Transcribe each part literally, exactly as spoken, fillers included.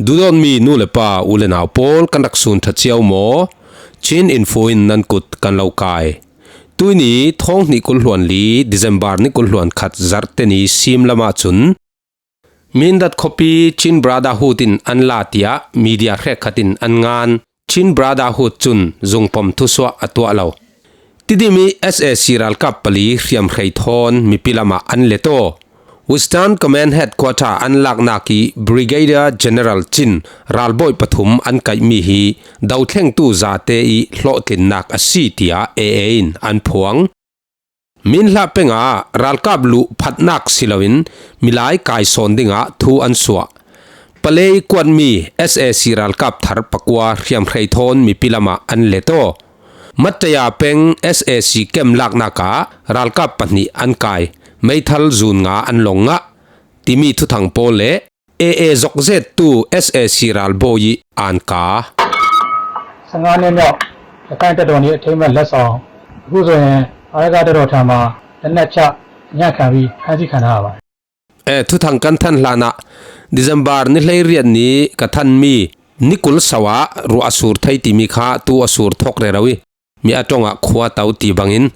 Duhdawtmi nu le pa, u le nau pawl, kan rak sun ṭha cio maw? Chin Info in nan kut kan lo kai. Tuini thawng hnih kul hluan li, December ni kul hluan khat Zarte ni sim lamah cun, Mindat khuapi Chin Brotherhood in an la tiah media hrekkhat in an ngan. Chin Brotherhood cun zungpom thusuah a tuah lo. Tidim i S A C ralkap pali hriamhrei thawn mipi lamah an let aw. Western Command Headquarter an laknak i Brigadier General cin ralbawi pathum an kaihmi hi dothlengtu zate i hlawhtlinnak a si, tiah A A in an phuang. Minhlah peng ah ralkap luh phatnak si loin milai kaisawn dingah thu an suah. Palei kuatmi S A C ralkap thar pakua hriamhrei thawn mipi lamah an let aw. Mattaya peng S A C kem laknak ah ralkap pahnih an kai, meithal zun nga an long ngah, timi thuthang pawl le A A zokzettu S A C ralbawi i anka. ဆယ့်ငါးနှစ်မြောက် ရခိုင်တပ်တော်နေ့ အထိမ်းအမှတ်လက်ဆောင် အခုဆိုရင် အာရက္ခတပ်တော်ထံမှာ လက်နက်ချ ညှပ်ခံပြီး ဖမ်းဆီးခံထားရပါတယ်။ E, thuthang kan than hlanah December ni hleiriat ni ka thanmi ni kul so ah ruah a sur thei timi kha tu a sur thawk rero i, mi a ṭongah khua to ti bangin,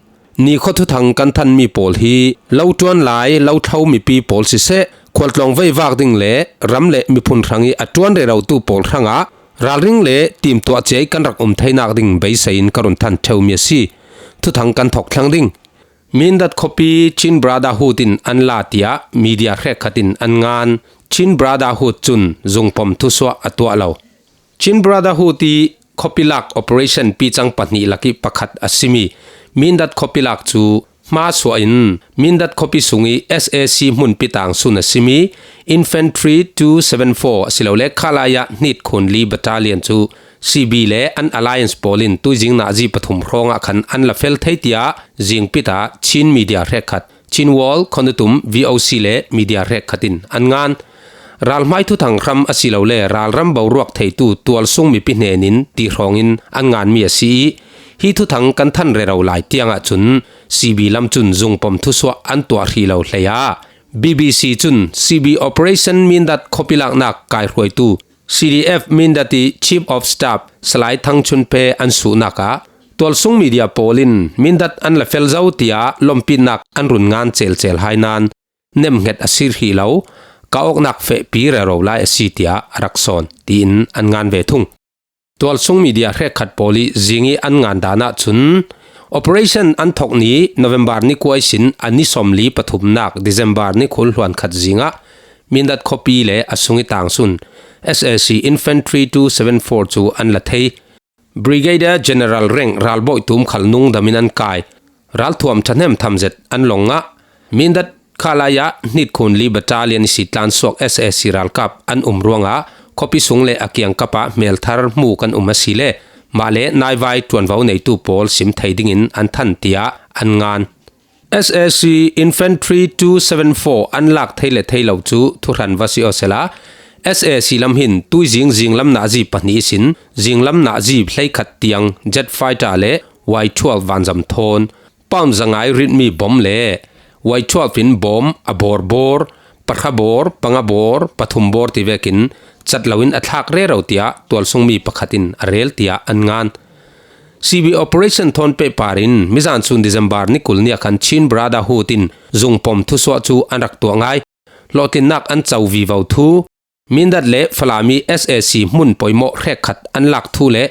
nikhua thuthang kan thanmi pawl hi lo ṭuan lai, lo thlo mipi pawl siseh, khualtlawng veivak ding le ram le miphun hrang i a ṭuan rerotu pawl hrangah ralring le timtuah ciai kan rak um theinak ding beisei in ka run than ṭheumi a si. Thuthang kan thawk thlang ding. Mindat khuapi Chin Brotherhood in an la tiah media hrekkhat in an ngan. Chin Brotherhood cun zungpom thusuah a tuah lo. Chin Brotherhood i khuapi lak operation picang pahnih lak i pakhat a simi Mindat khuapi lak cu hmasuah in Mindat khuapi sung i S A C hmunpi tangsun a simi Infantry two seven four asilole Khalaya hnit khun li battalion cu C B le an alliance pawl in tuizing nazi pathum hrawngah khan an la fel thei, tiah zingpit ah Chin media hrekkhat Chin Wall Khondutum V O C le media hrekkhat in an ngan. Ralhmai thuthang hram asilole ralram boruak theitu tualsung mipi hnenin ti hrawngin an nganmi a si i, hi thuthang kan than rero lai tiangah cun C B lam cun zungpom thusuah an tuah hrih lo hlei ah B B C cun C B Operation Mindat khuapi laknak kaihruaitu C D F Mindat i Chief of Staff Salai Thang Chun Pe an suhnak ah tualsung media pawl in Mindat an la fel zo tiah lompitnak an run ngan celcel hai nain nemhnget a si hrih lo, ka awknak fehpi rero lai a si tiah a rak sawn, tiin an ngan ve thung. Tualsung media hrekkhat pawl i zing i an ngan dan ahcun Operation an thok ni November ni kua ihsin a ni sawmli pathumnak December ni kul hluan khat zingah Mindat khuapi le a sung i tangsun S A C Infantry two seven four cu an la thei. Brigadier General rank ralbawi tum khal nungdam in an kai. Ralthuam ṭhahnem tham zet an long ngah. Mindat Khalaya hnit khun li battalion i si tlansuak S A C ralkap an um ruangah khuapi sung le a kiangkap ah hmelthar hmu kan um a si le mah le naivai ṭuanvo neitu pawl sim thei dingin an than, tiah an ngan. S A C Infantry two seven four an lak thei le thei lo cu thuhran va si aw sela, S A C lam hin tuizing zinglam nazi pahnih ihsin zinglam nazi hleikhat tiang jet fighter le Y twelve vanzam thawn, pound zangai ritmi bom le Y twelve in bom a bawrbawr, pahra bawr, panga bawr, pathum bawr ti vekin cat loin a thlak rero tiah tualsungmi pakhat in a rel tiah an ngan. C B Operation thawn pehpar in mizan sun December ni kul ni ah khan Chin Brotherhood in zungpom thusuah cu an rak tuah ngai. Hlawhtlinnak an co vivo thu, Mindat le Falami S A C hmun poimawh hrekkhat an lak thu le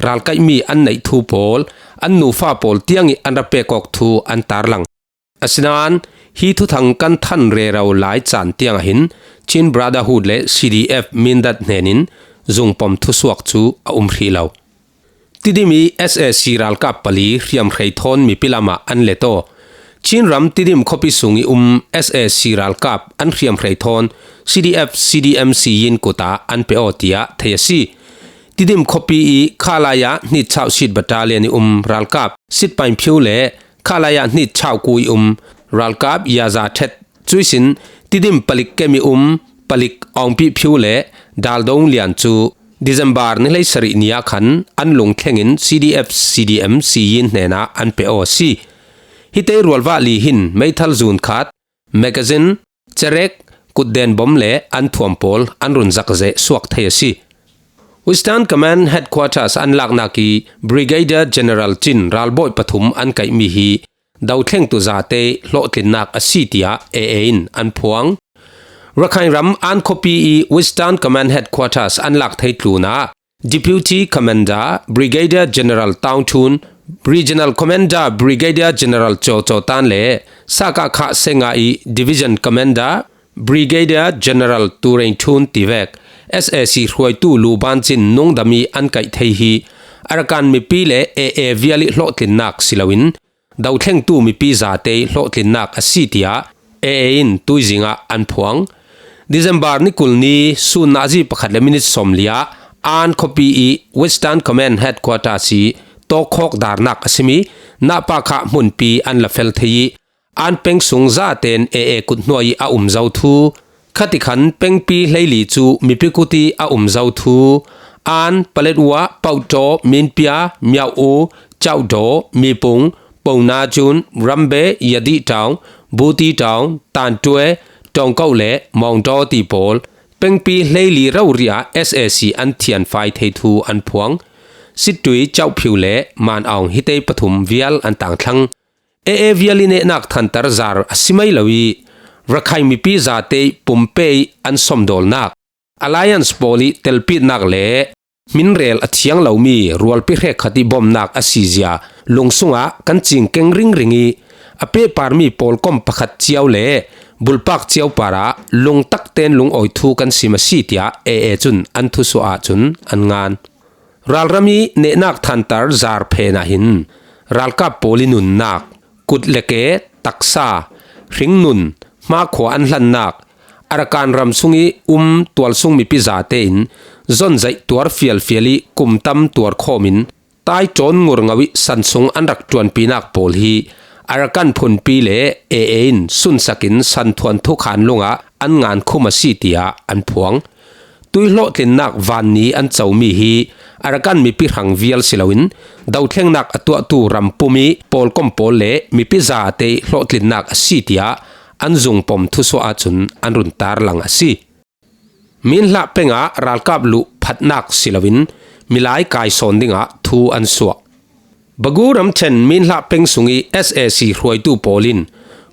ralkaihmi an neih thu pawl an nufa pawl tiang i an ra pek awk thu an tarlang. Asinain hi thuthang kan than rero lai caan tiang ah hin Chin Brotherhood le C D F Mindat hnen in zungpom thusuak cu a um hrih lo. Tidim i S A C ralkap pali hriamhrei thawn mipi lam ah an let aw. Chin ram Tidim khuapi sung i um S A C ralkap an hriamhrei thawn C D F C D M C yin kut ah an pe aw tiah thei a si. Tidim khuapi i Khalaya hnit chauh sit battalion i um ralkap Sit Pain Phiu le Khalaya hnit chauh ku i um ralkap Yaza Ṭhet, cuihsin Tidim palik kem i um palik Awngpi Phiu le Dal Dong Lian cu December ni hleisarih ni ah khan an lungthleng in C D F C D M C yin hnenah an pe aw a si. Hi tei rualvah li hin meithal zun khat, magazine, cerek, kutden bom le an thuam pawl an run zakzeh suak thei a si. Western Command Headquarters an laknak i Brigadier General Chin ralbawi pathum an kaihmi hi dothlengtu zate hlawhtlinnak a si, tiah A A in an phuang. Rakhine ram An khuapi i Western Command Headquarters an lak thei tlunah Deputy Commander Brigadier General Taung Chun, Regional Commander Brigadier General Cho Cho Tan le Sakakha Senga i Division Commander Brigadier General Turein Chun tivek S A C hruaitu Lu Ban Chin nungdam i an kaih thei hi Arakan mipi le A A vial i hlawhtlinnak si loin dothlengtu mipi zate hlawhtlinnak a si, tiah A A in tuizingah an phuang. December ni kul ni sun nazi pakhat le minit sawmli ah An khuapi i Western Command Headquarters i tawkhawk darnak a simi nahpa kha hmunpi an la fel thei i An peng sung zaten A A kut hnuai i a um zo thu, khatikhan pengpi hleili cu mipi kut i a um zo thu, An, Paletwa, Pauto, Minpia, Miau U, Chaudo, Mipung, Ponajun, Rambe, Yadi Taung, Buti Taung, Tantue, Tongko le Mongdo ti pawl pengpi hleili rori ah S A C an thianfai thei thu an phuang. Sittui, Chauhphiu le Man Aung hi te pathum vial an tangthlang. A A vial i nehnak thantar zar a si mai lo i Rakhine mipi zate i pumpe i an sawmdawlnak, Alliance pawl i telpitnak le hminrel a thiang lomi rualpi hrekkhat i bawmnak a sizia lungsungah kan cingkeng ringring i a pehparmi pawlkom pakhat cio le bulpak cio parah lungtakten lungawi thu kan sim a si, tiah A A cun an thusuah ahcun an ngan. Ralram i nehnak thantar zar phen ah hin ralkap pawl i nunnak, kut le ke, taksa, hringnun, hmakhua an hlannak, Arakan ram sung i um tualsung mipi zate in zonzaih tuar fialfial i kumtam tuar khawm in taicawn ngurngo i san sung an rak ṭuanpinak pawl hi Arakan phunpi le A A in sunsak in santhuan thukhan lungah an ngan khum a si, tiah an phuang. Tuihlawhtlinnak vanni an comi hi Arakan mipi hrang vial si loin dothlengnak a tuahtu ram pum i pawlkom pawl le mipi zate i hlawhtlinnak a si, tiah an zungpom thusuah ahcun an run tarlang a si. Minhlah peng ah ralkap luh phatnak si loin milai kaisawn dingah thu an suah. Bagu ramṭhen Minhlah peng sung i S A C hruaitu pawl in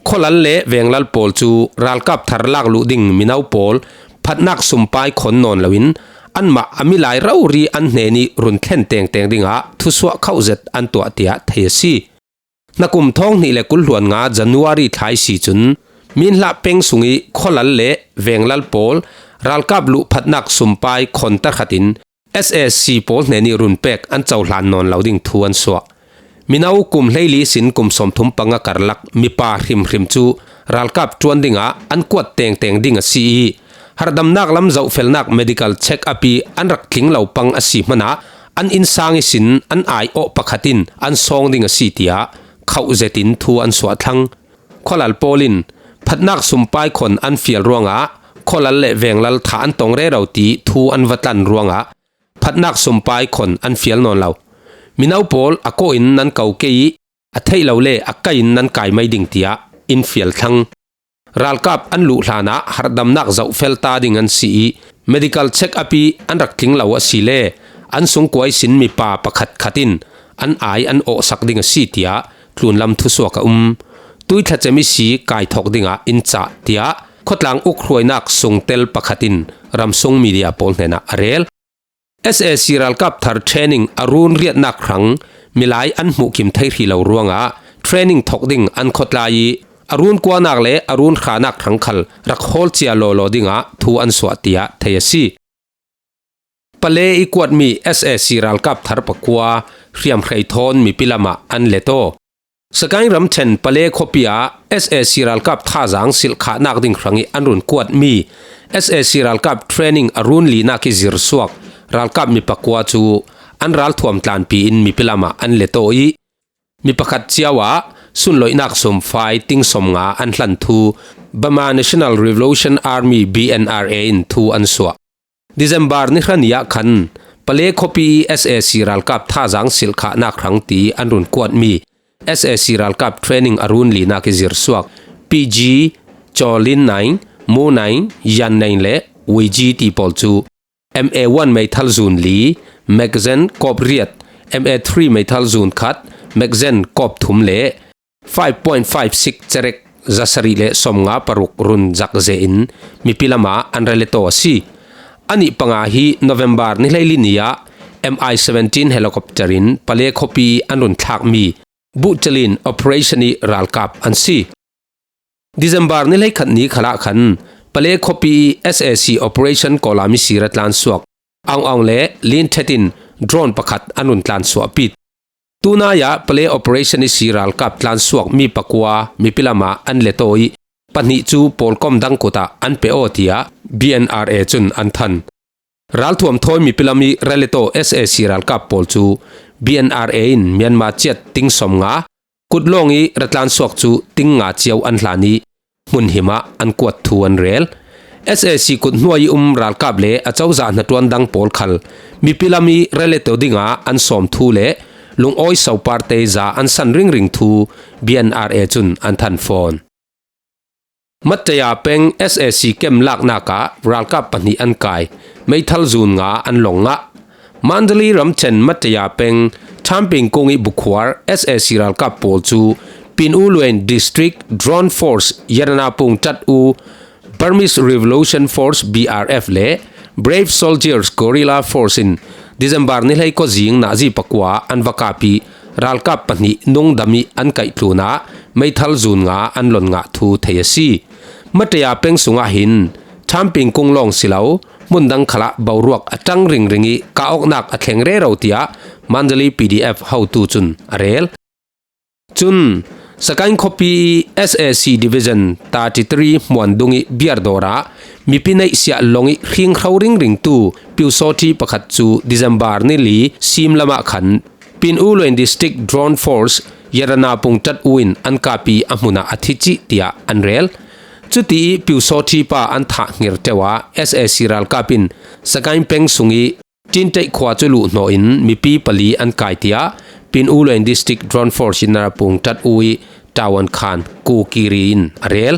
khualal le venglal pawl cu ralkap thar lak luh ding mino pawl phatnak sumpai khon nawn loin anmah a milai rori an hnen i run thlen tengteng dingah thusuah khauh zet an tuah, tiah thei a si. Hnakum thawng hnih le kul hluan nga January thla i si cun Minhlah peng sung i khualal le venglal pawl ralkap luh phatnak sumpai khon tarkhat in S A C pawl hnen i run pek an cohlan nawn lo ding thu an suah. Mino kum hleili sin kum sawmthum panga karlak mipa hrimhrim cu ralkap ṭuan dingah an kuat tengteng ding a si i, harhdamnak lam zohfelnak medical check up i an rak tling lo pang a si hmanah an innsang ihsin an aiawh pakhat in an sawng ding a si, tiah khauh zetin thu an suah thlang. Khualal pawl in phatnak sumpai khon an fial ruangah khualal le venglal thah an tong rero ti thu an va tlan ruangah phatnak sumpai khon an fial nawn lo. Mino pawl a kawh in nan ko kei i a theih lo le a kai in nan kai mai ding, tiah in fial thlang. Ralkap an luh hlanah harhdamnak zohfel ta ding an si i medical check up i an rak tling lo a si le an sungkuai sin mipa pakhat khat in an ai an awhsak ding a si, tiah tlunlam thusuak a um. Tuithlacem i si kaithawk dingah in cah, tiah khuatlang ukhruainak sungtel pakhat in ramsung media pawl hnenah a rel. S A C ralkap thar training a run riatnak hrang milai an hmuhkim thei hrih lo ruangah training thawk ding an khuatlai i a run kuanak le a run hranak hrang khal rak hawl cia lawlaw dingah thu an suah, tiah thei a si. Pale i kuatmi S A C ralkap thar pakua hriamhrei thawn mipi lamah an let aw. Sakaing ramṭhen Pale khuapi ah S A C ralkap thazaang silhkhahnak ding hrang i an run kuatmi S A C ralkap training a run linak i zirsuak ralkap mi pakua cu an ralthuam tlanpi in mipi lamah an let aw i mi pakhat cio ah sunloihnak sumfai ting sawmnga an hlan thu Burma National Revolution Army, B N R A, in thu an suah. December ni hra ni ah khan Pale khuapi i S A C ralkap thazaang silhkhahnak hrang ti an run kuatmi S A C ralkap training a run linak i zirsuak P G Cholin Naing, Mu Naing, Yan Naing le Wei Ji ti pawl cu M A one meithal zun li, magazine kawp riat, M A three meithal zun khat, magazine kawp thum le five point five six cerek zasarih le sawmnga paruk run zak ze in mipi lamah an rel taw a si. Anih panga hi November ni hleili ni ah M I seventeen helicopter in Pale khuapi an run thlakmi buhcalin operation ih ralkap an si. December ni hleikhat ni khalah khan Pale khuapi ih S A C operation kawlam ih si ra tlansuak Aung Aung le Lin Thet in drone pakhat an run tlansuahpi. Tunai ah Pale operation ih si ralkap tlansuak mi pakua mipi lamah an le taw ih pahnih cu pawlkom dang kut ah an pe aw, tiah B N R A cun an than. Ralthuam thawi mipi lam ih rel taw S A C ralkap pawl cu B N R A in Myanmar ciat ting sawmnga, kut lawng ih ra tlansuak cu ting nga cio an hlan ih hmun him ah an kuat thu an rel. S A C kut hnuai ih um ralkap le a cozah hnaṭuan dang pawl khal mipi lam ih rel taw dingah an sawm thu le lungawi soparte za an san ringring thu B N R A cun an than fawn. Mataya peng S A C kem laknak ah ralkap pahnih an kai, meithal zun nga an long ngah. Mandalay ramchen Mataya peng Champing kung ih bukhuar S A C ralkap pawl cu Pin U Luin District Drone Force, Yaranapung Tat U, Burmese Revolution Force, B R F, le Brave Soldiers Guerrilla Force in December ni hlei kawzing nazi pakua an va kap ih ralkap pahnih nungdam ih an kaihtlun ah meithal zun nga an lon ngah thu thei a si. Mataya peng sungah hin Champing kung lawng si lo, hmun dang khalah boruak a ṭang ringring ih kah awknak a thleng rero, tiah Mandalay P D F hotu cun a rel. Cun Sakaing khuapi ih S A C Division thirty-three hmuan dung ih biar dawr ah mipi neih siah long ih hringhro ringringtu piusawṭhi pakhat cu December ni li sim lamah khan Pin U Luin District Drone Force, Yaranapung Tat U in an kap ih a hmun ah a thi cih, tiah an rel. Cuti ih piusawṭhi pa an thah hngir ṭeu ah S A C ralkap in Sakaing peng sung ih Tinteih khua cu luhhnawh in mipi pali an kai, tiah Pin U Luin District Drone Force, Yaranapung Tat U ih Tawan Khan Kokiri in a rel.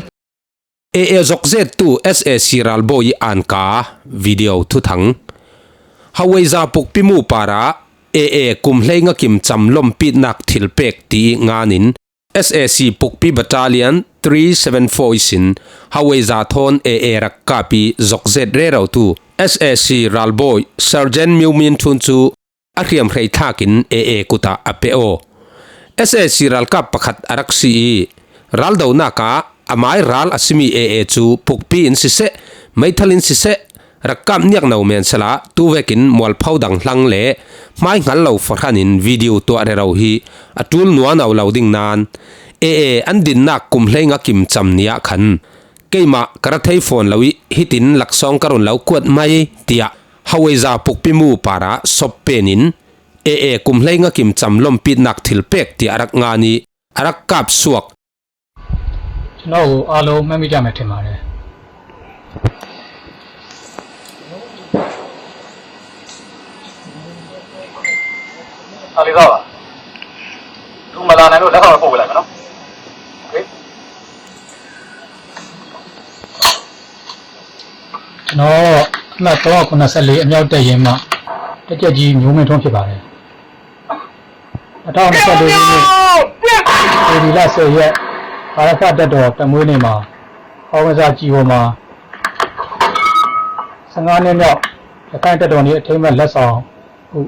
A A zokzettu S A C ralbawi ih anka video thuthang. Haweiza pukpi mu parah A A kum hlei ngakim cam lompitnak thilpek ti ih ngan in S A C pukpi Battalion three seven four ihsin Haweiza thawn A A rak kap ih zokzet rerotu S A C ralbawi Sergeant Miu Min Thun cu a hriamhrei thlak in A A kut ah a pe aw. S A C ralkap pakhat a rak si ih raldonak ah amai ral a simi A A cu pukpi in siseh, meithal in siseh, rak kap niakno men sehla, tu vekin mualpho dang hlang le hmai hngal lo fahran in video tuah rero hi a ṭul nuamno lo ding nain A A an dinnak kum hlei ngakim cam ni ah khan keimah ka ra thei fawn lo ih hitin laksawng ka run lo kuat mai, tiah Haweiza pukpi mu parah sop pen in A A kum hlei ngakim cam lompitnak thilpek tiah a rak ngan ih a rak kap suak. ကျွန်တော်ကိုအားလုံးမှတ်မိကြမယ်ထင်ပါတယ်။ အားလေးစားပါ။ သူမလာနိုင်လို့လက်ဆောင်ပို့ပေးလိုက်မယ်နော်။ Okay. ကျွန်တော်အမှတ်သုံးရာခုနစ်ဆယ့်လေးအမြောက်တပ်ရင်းမှတပ်ကြပ်ကြီးမျိုးမင်းထွန်းဖြစ်ပါတယ်။ နှစ်ထောင်နှစ်ဆယ့်လေးခုနှစ်၊ ဧပြီလဆယ်ရက်၊ အာရက္ခတပ်တော်တပ်မွေးနေ့မှာ၊ ဟောင်ဝစ်ဇာကျည်ပေါ်မှာ၊ ဆယ့်ငါးနှစ်မြောက်ရခိုင်တပ်တော်နေ့အထိမ်းအမှတ်လက်ဆောင်ဟု၊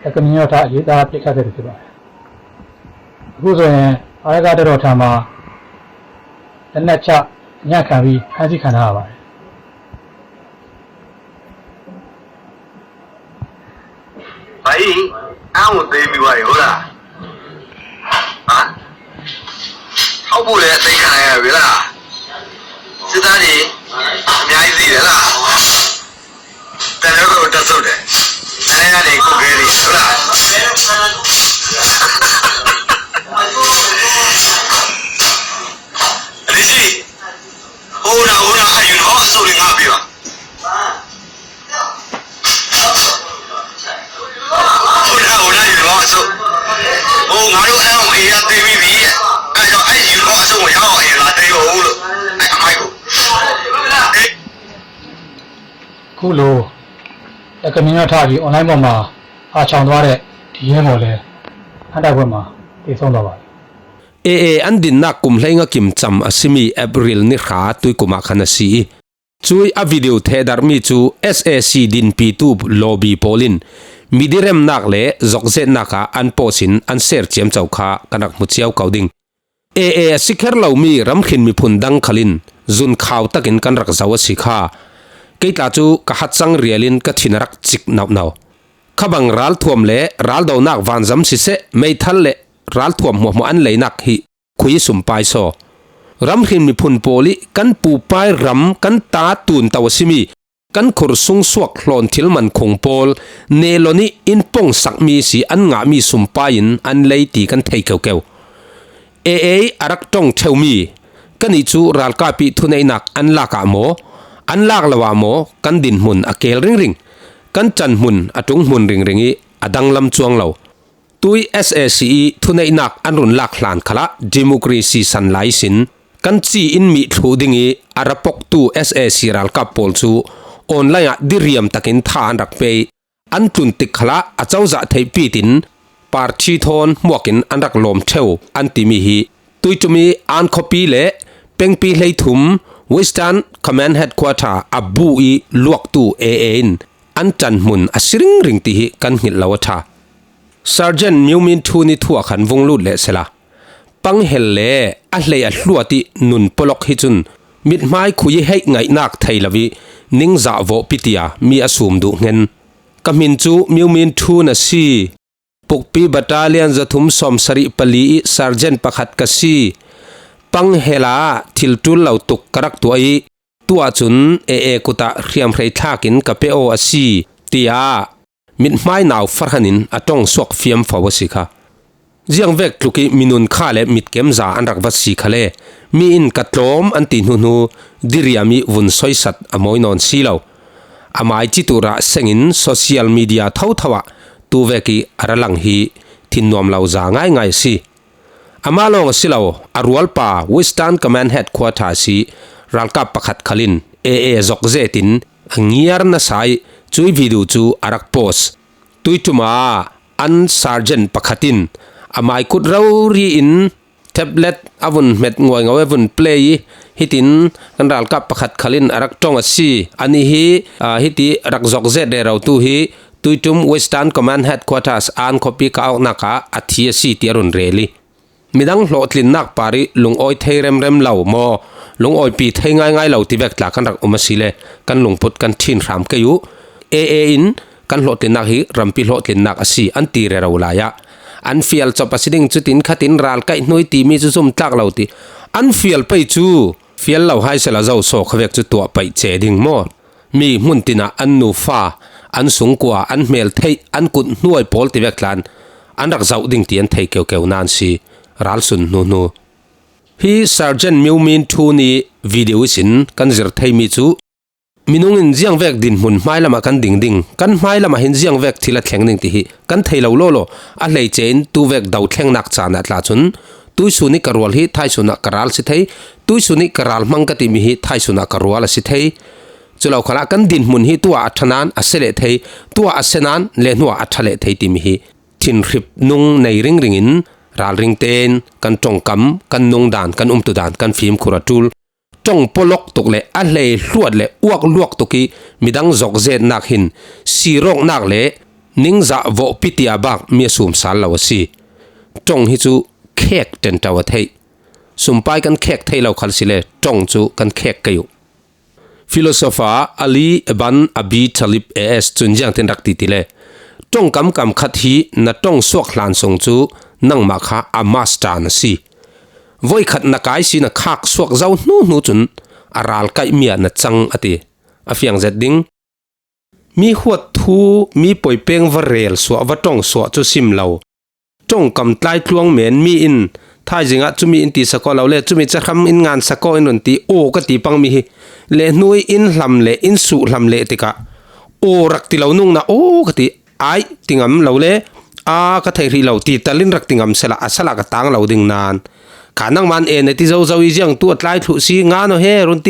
လက်ကမျောထားရေးသားပြသခဲ့သူဖြစ်ပါတယ်။ အခုဆိုရင်၊ အာရက္ခတပ်တော်ထံမှာ၊ လက်နက်ချ၊ ညှပ်ခံပြီး၊ ဖမ်းဆီးခံထားရပါတယ်။ ဘာကြီး၊ အမ်းကိုသိမ်းပြီးသွားပြီ ဟုတ်လား။ ဟာ၊ ထောက်ပို့လည်းသိမ်းခံလိုက်ရပြီလား။ စစ်သားတွေအများကြီးသေတယ်လား။ တန်တဲ့ဘက်ကိုတက်ဆုပ်တယ်။ တန်တဲ့ကနေကိုယ်ကဲနေတယ် ဟုတ်လား။ အလေးရှိ၊ ဟိုးနား၊ ဟိုးနား၊ အာရုံတော့အစိုးရငါပေးပါ။ ဟိုးနား၊ ဟိုးနား၊ ယူတော့အစိုး၊ ဟိုး၊ ငါတို့အဲအောင်အေးရသိမ်းပြီးပြီ။ အဲကြောင့်အဲယူတော့အစိုးကိုရအောင်အေးလာသိမ်းဖို့လို့၊ အဲအမိုက်ကို ခုလို တကမင်းရထကြီး online ပေါ်မှာ ဖာချောင်သွားတဲ့ ဒီရဲမော်လည်း အတိုက်ပွဲမှာ သေဆုံးသွားပါတယ်။ AA အန်ဒိန်နက် ကုမ်လႆငါ ကိမ်ၸမ် အစံမီ April နိရႃ တူၺ်းကုမ်အခါ နစံအီ ၸူၺ်းအ video ထဲဒၢတ်မီၸူး SAC ဒိၼ်ပီတူပ် lobby ပေၼ်လၢ မီဒီရမ်နက်လႄႈ ဇွၵ်ႈၸဵတ်ၼက် အၼ် post ၼႆႉ အၼ် share ၸဵမ်ၸဝ်ႈၶႃႈ ကၼ်ရၢၵ်ႈမူၸဵဝ်းၵဝ်ႇဒိင်ႈ။ AA အစံၶႅၼ်းလဝ်မီ ရမ်ႁိၼ်မီၽုၼ်ဒင်ၶႃႈလႄႈ ၸုၼ်ၶၢဝ်တၵ်ႉၵိၼ် ၵၼ်ရၢၵ်ႈၸဝ်ႈအစံၶႃႈ။ ၵႆႉတႃႇၸူး ၵႃႈႁတ်းၸင်းရႄႇလႄႈ ၵႃႈထိၼ်ရၢၵ်ႈၸိၵ်ႈၼဝ်ၼဝ် ၶႃႈပၢင်ရၢႆးထွမ်ႇလႄႈ ရၢႆးဒဝ်ၼၵ်ႉ ဝၢၼ်ႈၸမ်သီသေ မႆႈထၢၼ်ႇလႄႈ ရၢႆးထွမ်ႇမူဝ်မူဝ် ဢၼ်လႆၼၵ်ႉႁိ ၶုၺ်သုမ်ပၢႆႇသေႃႇ ရမ်ႁိၼ်မီၽုၼ်ပေႃႈလီ ၵၼ်ပူႇပၢႆးရမ် ၵၼ်တႃႇတူၼ်တဝ်ႇသီမီ ၵၼ်ၶုၼ်သုင်သွၵ်ႈ လွၼ်ႉထိၼ်မၼ်းၶုင်ပေႃႈ ၼႄလွၼ်ႉၼီႈ ဢိၼ်ပွင်သၢၵ်ႈမီးသီ ဢၼ်ငႃႇမီးသုမ်ပၢႆႇဢိၼ် ဢၼ်လႆႈတီႈၵၼ်ထႆးၵဵဝ်ႇၵဵဝ်ႇ။ AA ဢရၵ်ႈတွင်ႈထဵဝ်မီ ၵၼ်ၼီႈၸူး ရၢႆးၵႃႈပီႈ ထုၼ်ႈၼႆႉၼၵ်ႉ ဢၼ်လၢၵ်ႈၵႃႈမေႃ ဢၼ်လၢၵ်ႈလဝ်ႈမေႃ ၵၼ်ဒိၼ်မုၼ် ဢၵႄႇလ်ရိင်ႇရိင်ႇ ၵၼ်ၸၼ်မုၼ် ဢတုင်းမုၼ်ရိင်ႇရိင်ႇဢီ ဢတၢင်းလမ်းၸွင်လဝ် တူၺ်း SAC ထုၼ်ႈၼႆႉၼၵ်ႉ ဢၼ်ရုၼ်ႈလၢၵ်ႈလၢၼ်ႇၶႃႈလႃႈ democracy သၼ်လၢႆသိၼ် ၵၼ်ၸီႉဢိၼ်မီးထူဝ်ႇဒိင်ႈဢီ ဢရႃႇပွၵ်ႉတူႈ SAC ရၢႆးၵႃႈပေႃႈၸူး online ဢႃႇ ဒိရိယမ်တၵ်ႉၵိၼ် ထႃႈဢၼ်ရၢၵ်ႈပႄႉ ဢၼ်တုၼ်ႇတိၵ်ႉၶႃႈလႃႈ ဢၸဝ်ႈၸႃႇထႆႇပီႈတိၼ် ပႃႇထီႇထွၼ်မွၵ်ႇၵိၼ် ဢၼ်ရၢၵ်ႈလွမ်ထဵဝ် ဢၼ်တီႈမီးႁိ တူၺ်းၸူးမီး ဢၢၼ်းၶေႃႇပီႇလႄႈ ပဵင်းပီႇလႆႈထုမ် Western Command Headquarter ဢပူႇဢီ လွၵ်ႉတူႈ AA ဢၼ် ဢၼ်ၸၼ်မုၼ် ဢသီႇရိင်ႇရိင်ႇတီႈႁိ ၵၼ်ႁိတ်ႉလဝ်ႈထႃႈ။ Sergeant မဵဝ်းမိၼ်းထူးၼီႈ ထူဝ်ႇၶၼ်ဝူင်းလုတ်ႈလႄႈသေလႃႈ ပၢင်ႁႄႈလႄႈ ဢလႆႈဢလူဝ်ႇတီႈ ၼုၼ်ႇပလွၵ်ႉႁိၸုၼ်ႇ မိတ်ႈမၢႆၶူးယႂ်ႇႁႂ်ႈငၢႆႈၼၵ်းထႆးလဝ်ႈဝီ ၼိင်းၸႃႇဝေႃႇပီႇတီႇယႃႇ မီးဢသုမ်ႇတုၵ်ႉငႅၼ်း ၵႃႈမိၼ်ၸူး မဵဝ်းမိၼ်းထူးၼႃႇသီႇ ပုၵ်ႉပီႇ ပႃႇတႃႇလီႇယၼ်ႇ ၸႃႇထုမ်ႇ သွမ်ႇသရီႇ ပလီႇ ဢီႇ သႃႇၵျႅၼ်ႉ ပၶတ်းၵႃႈသီႇ ပၢင်ႁႄႈလႃႈ ထိၼ်ႇတူႇလဝ်ႈတုၵ်ႉၵရၵ်ႉတူၺ်း တူဝ်ၸုၼ်ႇ AA ၵူႈတႃႇ ႁႅမ်ႁႂ်ႈထႃႈၵိၼ် ၵႃႈပႄႉဢေႃႈဢသီႇ တီႈဢႃႇ မိတ်ႈမၢႆၼၢဝ်ၾႃႉႁၼ်ၼိၼ် ဢတွင်ႉသွၵ်ႈၾိမ်ႈၾႃႉဝႃႈသီႇၶႃႈ။ ၸႅင်ႈဝႅၵ်ႈထုၵ်ႇၵီႈ မီးၼုၼ်ႈၶႃႈလႄႈ မိတ်ႈၵႅမ်ၸႃႇ ဢၼ်ရၢၵ်ႈဝႃႈသီႇၶႃႈလႄႈ မီးဢိၼ်ၵႃႈတွမ် ဢၼ်တီႈၼူၼူ ဒိရိယမ်ဢီႇ ဝုၼ်ႇသွႆႈသတ်း ဢမွႆႇၼွၼ်းသီႇလဝ်ႈ ဢမၢႆၸီႇတူႇရႃႇသႅင်ႇဢိၼ် သူဝ်ႇသျႄႇမီႇတီႇယႃႇ ထဝ်ႈထဝ်ႈ တူဝ်ဝႅၵ်ႈၵီႈ ဢရႃႇလင်ႇႁီ ထိၼ်ႇၼွမ်လဝ်ႈၸႃႇငၢႆႈငၢႆႈသီႇ ဢမႃးလွင်ႈသီႇလဝ်ႈ ဢရူဝ်းပႃႇ Western Command Headquarter သီႇ ရၢႆးၵႃႈပၶတ်းၶႃႈလႄႈ AA ၸွၵ်ႉၸႄႇတိၼ် ဢငိူၼ်ႈၼႃႇသႂ်ႇ ၸူၺ်းဝီႇတီႇဢူဝ်ႇၸူး ဢရၵ်ႈ post တူၺ်းၸူးမႃး ဢၼ် သႃႇၵျႅၼ်ႉ ပၶတ်းတိၼ် ဢမၢႆၵုတ်ႉရဝ်ႇရီႇဢိၼ် ထႅပ်ႉလႅတ်ႉ ဢဝ်ဝုၼ်ႇမႅတ်ႉငွႆႈငဝ်ႈ ဢဝ်ဝုၼ်ႇပလႄႇ ႁီႇတိၼ် ဢၼ်ရၢႆးၵႃႈပၶတ်းၶႃႈလႄႈ ဢရၵ်ႈတွင်ႈဢသီႇ ဢၼ်ၼႆႉႁီ ဢႃႇ ႁီႇတီႈ ဢရၵ်ႈၸွၵ်ႉၸႄႇတႄႉ ရဝ်ႈတူႈႁီ တူၺ်းၸူး Western Command Headquarters ဢၼ်ၶေႃႇပီႇၵႃႈဢွၵ်ႇၼႃႈၵႃႈ ဢထီႇဢသီႇ တီႈဢႃႇ ရုၼ်ႇရႄႇလီ မီးတၢင်းလေႃႇတလိၼ်ၼၵ်းပႃးရီး လူင်ဢွႆႇထႆးရႅမ်ႉရႅမ်ႉလဝ်ႈမေႃႈ လူင်ဢွႆႇပီႇထႆးငၢႆႈငၢႆႈလဝ်ႈ တီႈဝႅၵ်ႈတႃႇၵၼ်ရၢၵ်ႈဢုမ်ႇမသီႇလႄႈ ၵၼ်လူင်ပုတ်ႈၵၼ်ထိၼ်ႇရၢမ်ႇၵႆႉယူႇ AA ဢိၼ် ၵၼ်လေႃႇတလိၼ်ၼၵ်းႁီ ရမ်ႇပီႇလေႃႇတလိၼ်ၼၵ်းဢသီႇ ဢၼ်တီႈရႄႇရဝ်ႇလၢႆးယႃႇ ဢၼ်ၽႅၼ်ႇၸွပ်ႈဢသီႇတိင်ႇၸူးတိၼ်ၶႃႈတိၼ် ရၢႆးၵႆႉၼူၺ်းတီႈမီးၸူးၸုမ်းတၵ်ႉလဝ်ႈတီႈ ဢၼ်ၽႅၼ်ႇပႆႇၸူး ၽႅၼ်ႇလဝ်ႈႁၢႆႉသေလႄႈ ၸဝ်ႈသေႃႇၶႃႈဝႅၵ်ႈၸူးတူဝ်ပႆႇၸႄႈတိင်ႇမူတ်း မီးမုၼ်ႈတီႈၼႃႈ ဢၼ်ၼူၾႃႉ ဢၼ်သုင်ၵႂႃႇ ဢၼ်မႄးထႆး ဢၼ်ၵုတ်ႇၼူၺ်ႈပေႃးလ် တီႈဝႅၵ်ႈလၢၼ်ႇ ဢၼ်ရၢၵ်ႈၸဝ်ႈတိင်ႇတီႈဢၼ်ထႆးၵဵဝ်ႇၵဵဝ်ႇၼၼ်ႉသီႇ ရၢႆးသုၼ်ႇၼူၼူ ႁီ သႃႇၵျႅၼ်ႉ မဵဝ်းမိၼ်းထူးၼီႈ ဝီႇတီႇဢူဝ်ႇသီႇ ၵၼ်ၸိူဝ်းထႆးမီးၸူး မီးၼုင်ႈဢိၼ်ႇ ၸႅင်ႈဝႅၵ်ႈတိၼ်မုၼ်မၢႆလမ်ႇဢႃႇ ၵၼ်တိင်ႇတိင်ႇ ၵၼ်မၢႆလမ်ႇဢႃႇ ႁဵၼ်းၸႅင်ႈဝႅၵ်ႈ ထီႇလႃႉထႅင်ႈၼိုင်ႈတီႈႁီ ၵၼ်ထႆးလဝ်ႈလေႃးလေႃး ဢႃႇ လႆႈၸႅၼ်ႇ တူဝ်ဝႅၵ်ႈတဝ်ႇထႅင်ႈၼၵ်းၸႃႇၼႃႇတြႃးၸုၼ်ႇ တူၺ်းသူၼီႈၵႃႈရူဝ်ႇလ်ႁီ ထၢႆႇသူၼႃႇၵႃႈရူဝ်ႇလ်သီႇထႆး တူၺ်းသူၼီႈၵႃႈရူဝ်ႇလ်မၢင်ၵႃႈတီႈမီးႁီ ထၢႆႇသူၼႃႇၵႃႈရူဝ်ႇလ်သီႇထႆး ၸူးလဝ်ႈၶႃႈလႃႇ ၵၼ်တိၼ်မုၼ်ႁီ တူဝ်ဢႃႇထၼၢၼ်ႇ ဢႃႇသႄႇလႄႈထႆး တူဝ်ဢႃႇသႄႇၼၢၼ်ႇ လႄႈၼူဝ်ႉဢႃႇထႃႇလႄႈထႆးတီႈမီးႁီ ထိၼ်ႇႁိပ်ႈၼုင်ႈၼႆႉ ရိင်ႇရိင်ႇဢိၼ်ႇ ရၢႆးရိင်ႇတဵၼ်ႇ ၵၼ်တွင်ႈၵမ် ၵၼ်ၼုင်ႈတၢၼ်ႇ ၵၼ်ဢုမ်ႈတူဝ်တၢၼ်ႇ ၵၼ်ၾိမ်ႈၶူႇရတူႇလ် တွင်ႈပေႃးလွၵ်ႉတူၵ်းလႄႈ ဢႃႇလႄႈ လွတ်ႈလႄႈ ဢွၵ်ႇလွၵ်ႉတူၵ်းၵီႈ မီးတၢင်းၸွၵ်ႉၸႅတ်ႉၼၵ်းႁိၼ် သီႇရွၵ်ႉၼၵ်းလႄႈ ၼိင်းၸႃႇဝေႃႇပီႇတီႇယႃႇပၢၵ်ႇ မီးသုမ်းသၢၼ်လဝ်ႈသီႇ တွင်ႈႁီႉၸူး ၶႅၵ်ႇတဵၼ်ႇတဝ်ႈထႆး သုမ်းပၢႆးၵၼ်ၶႅၵ်ႇထႆးလဝ်ႈၶႃႈသီႇလႄႈ တွင်ႈၸူးၵၼ်ၶႅၵ်ႇၵႃႈယူႇ Philosopher Ali ibn Abi Talib ဢေႇဢႅတ်ႉသ် ၸုၼ်ႇယၢင်ႇတဵၼ်းရၵ်ႉတီႈတီႈလႄႈ တွင်ႈၵမ်ၵမ်ၶတ်းႁီ ၼႃႈတွင်ႈသွၵ်ႈလၢၼ်ႇသူင်ႇၸူး ၼင်ႇမႃႇၶႃႈ ဢမႃႇသတႃႇၼႃႇသီႇ ဝႆႉၶတ်းၼႃႈၵၢႆသီႇၼႃႈၶၢၵ်ႈ သွၵ်ႈၸဝ်ႈၼူႉၼူႉၸုၼ်ႇ ဢရၢၼ်ႇၵႆႉမီးဢၼ်ၸင်းဢတီႈ ဢၽႅင်ႇၸႅတ်ႈတိင်ႇ မီးႁူတ်ႉထူး မီးပွႆႇပဵင်းဝႃႈရႄႇလ်သွႃႇ ဝႃႈတွင်ႈသွႃႇၸူးသိမ်းလဝ်ႈ တွင်ႈၵမ်တၢႆးၵျွင်းမႅၼ်ႈမီးဢိၼ်ႇ ထၢႆႇၸိင်ႇဢႃႇ ၸူးမီးဢိၼ်ႇတီႈသၵေႃႉလဝ်ႈလႄႈ ၸူးမီးၸႃႉၶမ်းဢိၼ်ႇငၢၼ်းသၵေႃႉဢိၼ်ႇၼုၼ်ႇတီႈ ဢူဝ်ႈၵႃႈတီႈပင်းမီးႁီ လႄႈၼူၺ်ႇဢိၼ်ႇလမ်ႇလႄႈ ဢိၼ်ႇသူႇလမ်ႇလႄႈတီႈၵႃႈ ဢူဝ်ႈရၵ်ႉတီႈလဝ်ႈၼုင်ႈၼႃႇ ဢူဝ်ႈၵႃႈတီႈ ဢၢႆႈတီႈငမ်းလဝ်ႈလႄႈ ဢႃႇ ၵႃႈထၢႆႇႁီလဝ်ႈတီႈတလိၼ်းရၵ်ႉတီႈငမ်းသေလႃႇ ဢသလႃႇၵႃႈတၢင်းလဝ်ႈတိင်ႇၼၼ်ႉ ၵႃႈၼင်ႇမၼ်းဢေႇၼႆႉတီႈၸဝ်ႈၸဝ်ႈဢီႈၸႅင်ႈတူဝ်တၢႆးထူႇသီႇငၢၼ်းဢေႃႈႁေႉ ရုၼ်ႈတီႈဢေႃႈႁေႉ ဢိၼ်ႇတ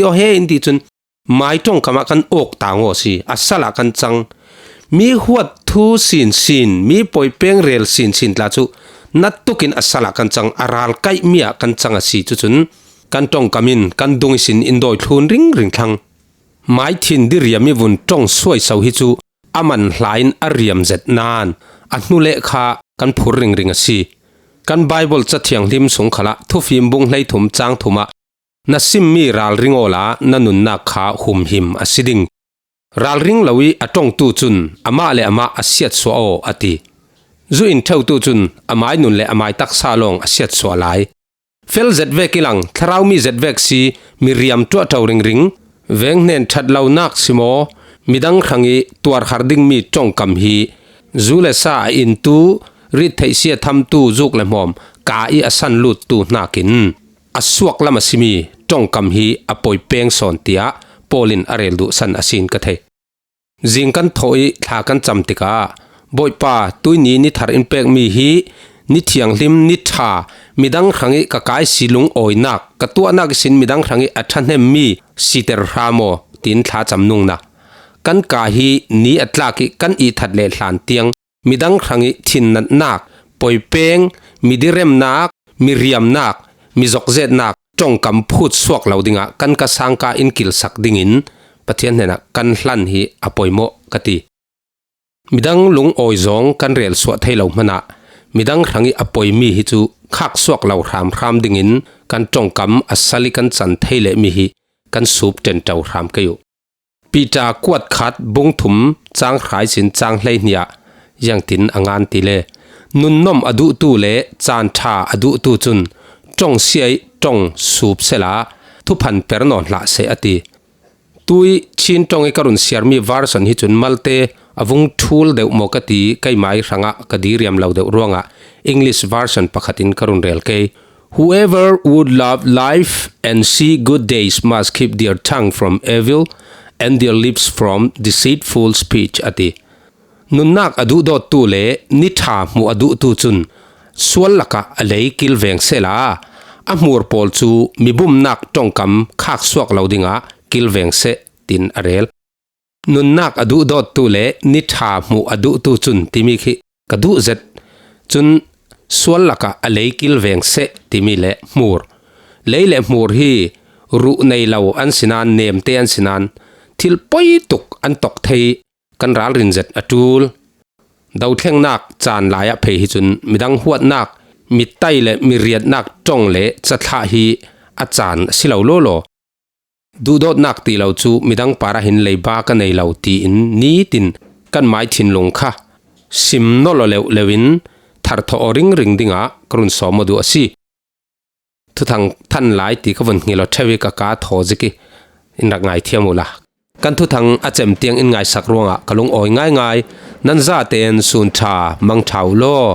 ီႈၸုၼ်ႇ mai ṭawngkamah kan awk ta ngaw si, a salah kan chang. Mi huat thu sinsin, mi pawipeng rel sinsin tla chu na tukin a salah kan chang, a ral kaih mi-ah kan chang a si chu chun kan ṭawngkam in kan dung ihsin in dawi thlun ringring thlang. Mai thin diriam i vun ṭawng suaiso hi chu a man hlain a riam zet nan a hnu leh kha kan phur ringring a si. Kan Bible Ca Thianghlim sung khalah Thufim bung hleithum chang thumah na simmi ralring awla na nunnak kha humhim a si ding. Ralring lo i a ṭawngtu chun amah le amah a siatsuah aw a ti. Zu in ṭheutu chun a mai nun le a mai taksa lawng a siatsuah lai. Fel zet vek i lang, thlarau mi zet vek si, mi riam ṭuah ṭo ringring, veng hnen ṭhat lonak si maw, midang hrang i tuarkhar ding mi ṭawngkam hi zu le sa a intu, rit theih si a thamtu zuk le hmawm ka i a san luttu hnakin a suak lam a si mi ṭawngkam hi a pawi peng sawn, tiah Paul in a rel duhsan a sin ka thei. Zing kan thawh i thla kan cam tikah, Bawipa, tuini ni thar in pek mi hi ni thianghlim, ni ṭha, midang hrang i ka kai si lungawinak, ka tuahnak ihsin midang hrang i a ṭhahnem mi siter hram aw, tiin thla cam nungna. Kan ka hi ni a tlak i kan ihthat leh hlan tiang midang hrang i thinnatnak, pawi peng, mi diremnak, mi riamnak, mi zokzetnak ṭawngkam phut suak lo dingah kan ka sangka in kilsak dingin Pathian hnenah kan hlan hi a pawimawh ka ti. Midang lungawi zawng kan rel suah thei lo hmanah midang hrang i a pawi mi hi chu khak suak lo hramhram dingin kan ṭawngkam a sal i kan chan thei leh mi hi kan sup ṭenṭo hram kei uh. Peter kuat khat bung thum chang hrai sin chang hleihniah ziangtin a ngan ti le, nunnawm a duhtu le chan ṭha a duhtu chun ṭawng sia i ṭawng sup sela thuphan per nawn hlah seh a ti. Tui Chin ṭawng i ka run siarmi version hi chun malte a vung ṭhul deuh maw ka ti, keimai hrangah ka diriam lo deuh ruangah English version pakhatin ka run rel kei. Whoever would love life and see good days must keep their tongue from evil and their lips from deceitful speech, a ti. Nunnak a duhdawttu le ni ṭha hmuh a duhtu chun sual lakah a lei kilveng sehla, a hmur pawl cu mi bumnak ṭawngkam khak suak lo dingah kilveng seh, tin a rel. Nunnak a duhdawttu le ni ṭha hmuh a duhtu cun timi khi ka duh zet. Cun sual lakah a lei kilveng seh timi le hmur. Lei le hmur hi ruh nei lo an sinan, nemte an sinan, thil pawi tuk an tawk thei, kan ralrin zet a ṭul. Dothlengnak caan lai ah phei hi cun midang huatnak, mi tai le mi riatnak ṭong le cathlah hi a caan a si lo lawlaw. Duhdawtnak ti lo cu midang parah hin leiba ka nei lo tiin nitin kan mai thinlung kha sim nolh aw leuh leuh in tharthawh aw ringring dingah ka run sawm aw duh a si. Thuthang than lai ti ka vun hngilh aw ṭheu i ka ka thaw zik i in rak ngaithiam uhla. Kan thuthang a cem tiang in ngaisak ruangah ka lungawi ngaingai. Nan zaten sun ṭha, mang ṭha uh law.